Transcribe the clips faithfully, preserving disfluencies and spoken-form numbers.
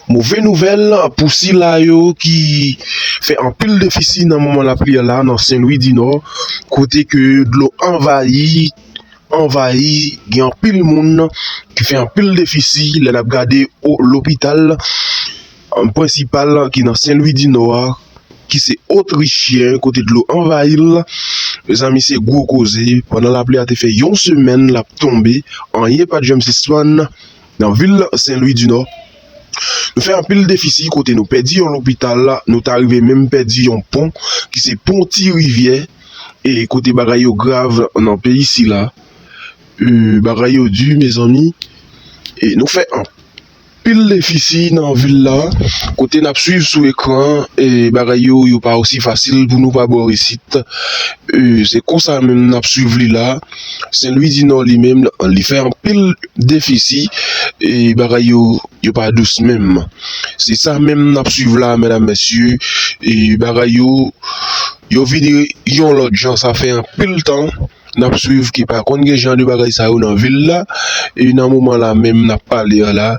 Move nouvèl pou sila yo ki fè anpil defisi nan moman lapli a la nan Sen Lwi di Nò, kote ke dlo anvayi, anvayi, gen anpil moun ki fè anpil defisi lè n ap gade o lopital, um, prensipal ki nan Sen Lwi di Nò a, ki se Otrichyen, kote dlo anvayi l. Mezanmi, se gwo koze. Pandan lapli a te fè yon semèn l ap tonbe, anyen pa t janm sispann nan vil Sen Lwi di Nò. Nou fè anpil defisi kote nou pèdi yon lopital, nou ta rive menm pèdi yon pon ki se pon Ti Rivyè, e kote bagay yo grav nan peyi sila. E, bagay yo di, mezanmi. E nou fè anpil defisi nan vil la, kote n ap swiv sou ekran, e bagay yo, yo pa osi fasil pou nou pa ba w isit. E, se konsa menm n ap swiv li la. Sen Lwi di Nò li menm, li fè anpil defisi, e bagay yo, yo pa dous menm. Se sa menm n ap swiv la, medam, mesye, e bagay yo, yo vini yon lòt jan, sa fè anpil tan n ap swiv ki pa konn gen jan de bagay sa yo nan vil la, e nan moman la menm n ap pale a la,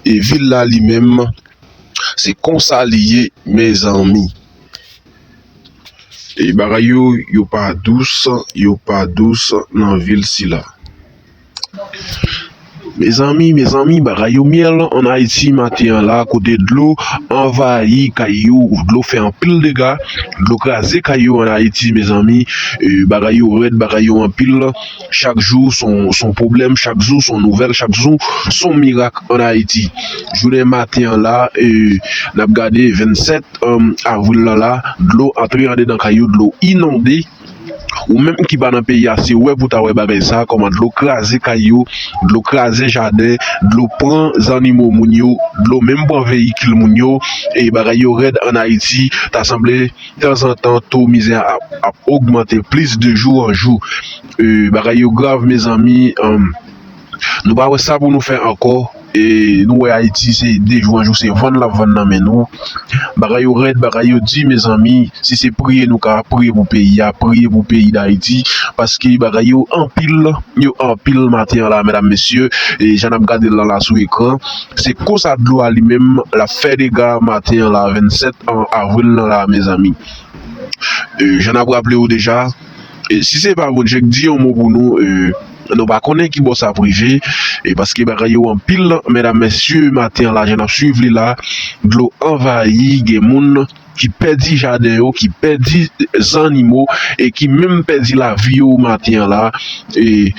e vil la li menm, se konsa li ye, mezanmi. E bagay yo, yo pa dous, yo pa dous nan vil sila. Mezanmi, mezanmi, bagay yo myèl ann Ayiti maten an la, kote dlo anvayi kay yo, dlo fè anpil dega, dlo kraze kay yo ann Ayiti, mezanmi. E, bagay yo rèd, bagay yo anpil. Chak jou, son, son pwoblèm, chak jou, son nouvèl, chak jou, son mirak ann Ayiti. Jounen maten an la, e, n ap gade vennsèt, um, avril lan la, dlo antre andedan kay yo, dlo inonde. Ou menm ki pa nan peyi a, se wè pou ta wè bagay sa, kòman dlo kraze kay yo, dlo kraze jaden, dlo pran zannimo moun yo, dlo menm pran veyikil moun yo, e bagay yo rèd ann Ayiti, ta sanble tanzantan to mizè a ap, ap ogmante plis de jou an jou. E, bagay yo grav, mezanmi, um, nou pa wè sa pou nou fè ankò. E nou wè Ayiti se de jou an jou se vann l ap vann nan men nou. Bagay yo rèd, bagay yo di, mezanmi. Si se priye nou ka priye pou peyi a, priye pou peyi Dayiti, paske bagay yo anpil, yo anpil maten an la, medam, mesye. E jan n ap gade l lan la sou ekran, se konsa dlo a li menm l ap fè dega maten an la, vennsèt an avril lan la, mezanmi. E, jan n ap raple w deja, e, si se pa Bondye k di yon mo pou nou, e, nou pa konnen ki bò sa ap rive, e, paske bagay yo anpil, medam, mesye, maten an la, jan n ap swiv li la, dlo anvayi, gen moun ki pèdi jaden yo, ki pèdi zannimo, e ki menm pèdi lavi yo maten an la, e,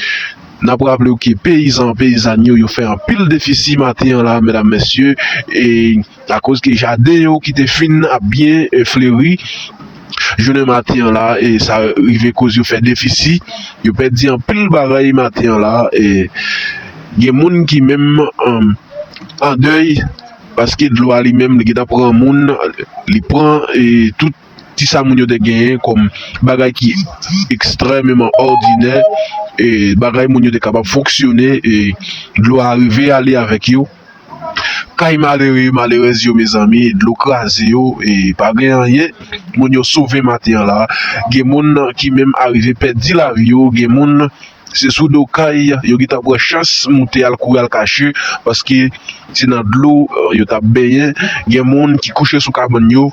n ap raple w ke peyizan, peyizàn yo, yo fè anpil defisi maten an la, medam, mesye, e, akoz ke jaden yo ki te fin ap byen, e, fleri, jounen maten an la, e sa rive koz yo fè defisi, yo pèdi anpil bagay maten an la, e gen moun ki menm, um, an dèy, paske dlo a li menm, li gentan pran moun, li pran, e, tout ti sa moun yo te genyen kòm bagay ki ekstrèmeman òdinè, e bagay moun yo te kapab fonksyone, e dlo a rive ale avèk yo. Kay malere, malerèz yo, mezanmi, dlo kraze yo, e pa gen anyen. Moun yo sove maten an la. Gen moun ki menm arive pèdi lavi yo. Gen moun, se sou do kay, yo gentan pran chans moute al kouri al kache, paske se nan dlo, eh, yo t ap benyen. Gen moun ki kouche sou kabann yo.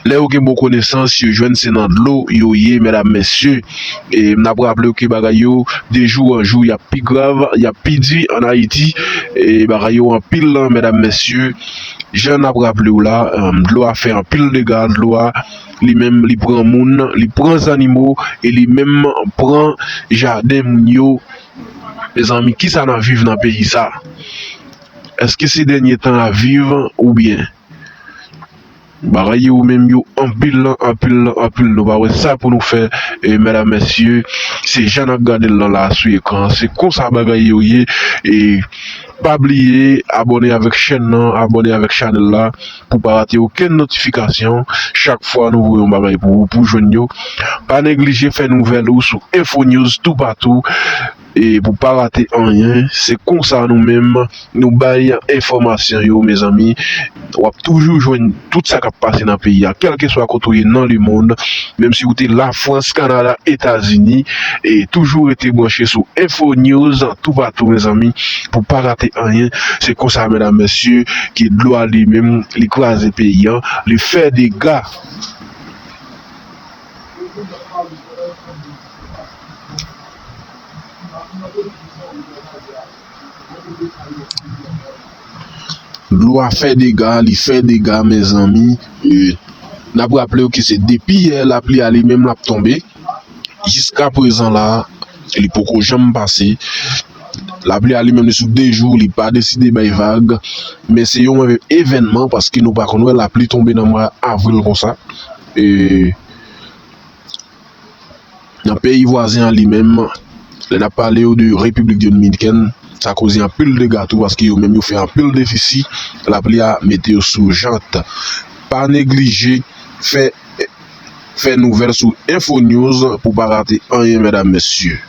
Lè yo gen bon konesans, yo jwenn se nan dlo yo ye, medam, mesye. E n ap raple w ke bagay yo, de jou an jou, y ap pi grav, y ap pi di ann Ayiti. E bagay yo anpil, medam, mesye. Jan n ap raple w la, em, dlo a fè anpil dega, dlo a, li menm, li pran moun, li pran zannimo, e li menm pran jaden moun yo. Mezanmi, kisa n ap viv nan peyi sa? Èske se dènye tan n ap viv oubyen? Bagay yo menm yo anpil, anpil, anpil. Nou pa wè sa pou nou fè, e, medam, mesye. Se jan n ap gade l lan la sou ekran. Se konsa bagay yo ye. E pa bliye abòne avèk chèn nan, abòne avèk chanèl la pou pa rate okenn notifikasyon. Chak fwa nou voye yon bagay pou ou, pou jwenn yo. Pa neglije fè nouvèl ou sou Info News toupatou. E pou pa rate anyen, se konsa nou menm, nou bay enfòmasyon yo, mezanmi. W ap toujou jwenn tout sa k ap pase nan peyi a, kèlkeswa kote w ye nan lemonn, menm si w te Lafrans, Kanada, Etazini, e toujou rete branche sou Info News toupatou, mezanmi, pou pa rate anyen. Se konsa, medam, mesye, ke dlo a li menm, li kraze peyi a, li fè dega. Dlo a fè dega, li fè dega, mezanmi. E, n ap raple w ke se depi yè lapli a li menm l ap tonbe. Jiska prezan la, li poko janm pase. Lapli a li menm li sou de jou, li pa deside bay vag. Men se yon evènman paske nou pa konn wè lapli tonbe nan mwa avril konsa. E, nan peyi vwazen an li menm, lè n ap pale yo de Repiblik Dominikèn, sa koze anpil dega tou paske yo menm yo fè anpil defisi, lapli a mete yo sou jant. Pa neglije fè, fè nouvèl sou Info News pou pa rate anyen, medam, mesye.